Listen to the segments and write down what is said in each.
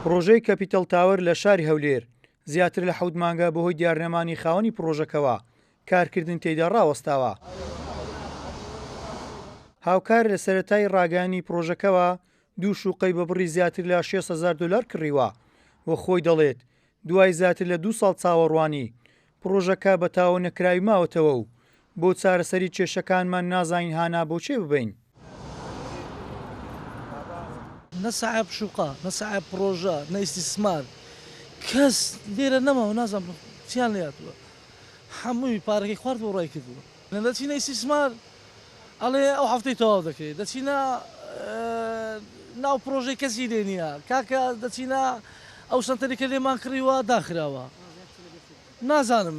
پڕۆژەی کەپیتەڵ تاوەر لە شاری هەولێر زیاتر لە حەوت مانگە بەهۆی دیارنەمانی خاوەنی پڕۆژەکەوە کارکردن تێیدا ڕاوەستاوە. هاوکار لە سەرەتای ڕاگەیاندنی پڕۆژەکەوە دوو شوقەی بە بڕی زیاتر لە 6 هەزار دۆلار کڕیوە و خۆی دەڵێت، دوای زیاتر لە دوو ساڵ چاوەڕوانی، پڕۆژەکە بە تەواو نەکراوی ماوەتەوە و بۆ چارەسەری کێشەکانمان نازانین هانا بۆ کێ ببەین. نە ساحێب شوقە، نە ساحێب پڕۆژە، نە ئیستیسمار، کەس لێرە نەماوە، نازانم چیان لێ هاتووە، هەمووی پارەکەی خواردووە و ڕایکردووە. دەچینە ئیستیسمار ئەڵێ ئەو هەفتەی تەواو دەکرێت، دەچینە ناو پڕۆژەی کەسی لێ نییە، کاکە دەچینە ئەو سەنتەری کە لێمان کڕیوە داخراوە، نازانم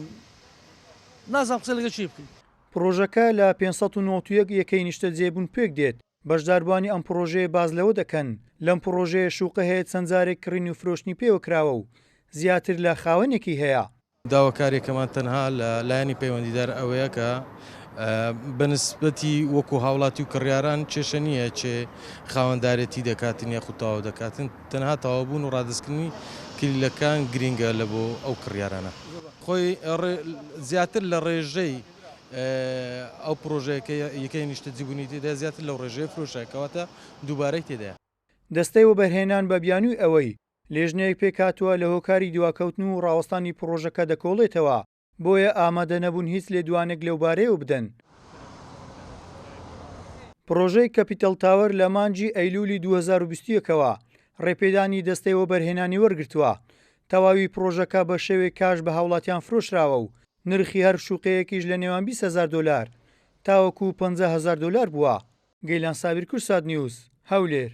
نازانم قسە لەگەڵ کێ بکەین. پڕۆژەکە لە 591 یەکەی نیشتەجێبوون پێکدێت، بەشداربووانی ئەم پڕۆژەیە باس لەوە دەکەن، لەم پڕۆژەیە شوقە هەیە چەند جارێک کڕین و فرۆشتنی پێوە کراوە و زیاتر لە خاوەنێکی هەیە. داواکاریەکەمان تەنها لە لایەنی پەیوەندیدار ئەوەیە کە بە نسبەتی وەکو هاوڵاتی و کڕیاران کێشە نییە کێ خاوەندارێتی دەکاتن یاخود تەواو دەکاتن تەنها تەواوبوون و ڕادەستکردنی کلیلەکان گرینگە لە بۆ ئەو کڕیارانە. خۆی زیاتر لە ڕێژەی ئەو پڕۆژەیە کە یەکەی نیشتەجیبوونی تێدایە زیاتر لەو ڕێژەیە فرۆشرا کەواتە دووبارەی تێدایە. دەستەی وەبەرهێنان بە بیانووی ئەوەی لیژنەیەک پێکهاتووە لە هۆکاری دواکەوتن و ڕاوەستانی پڕۆژەکە دەکۆڵێتەوە، بۆیە ئامادەنەبوون هیچ لێدوانێک لەوبارەیەوە بدەن. پڕۆژەی کەپیتەڵ تاوەر لە مانگی ئەیلولی 2021 ەوە ڕێپێدانی دەستەی وەبەرهێنانی وەرگرتووە، تەواوی پڕۆژەکە بە شێوەی کاش بە هاوڵاتیان فرۆشراوە و نرخی هەر شوقەیەکیش لە نێوان 20 هەزار دۆلار تاوەکو 50 هەزار دۆلار بووە. گەیلان سابیر کوردسات نیوز، هەولێر.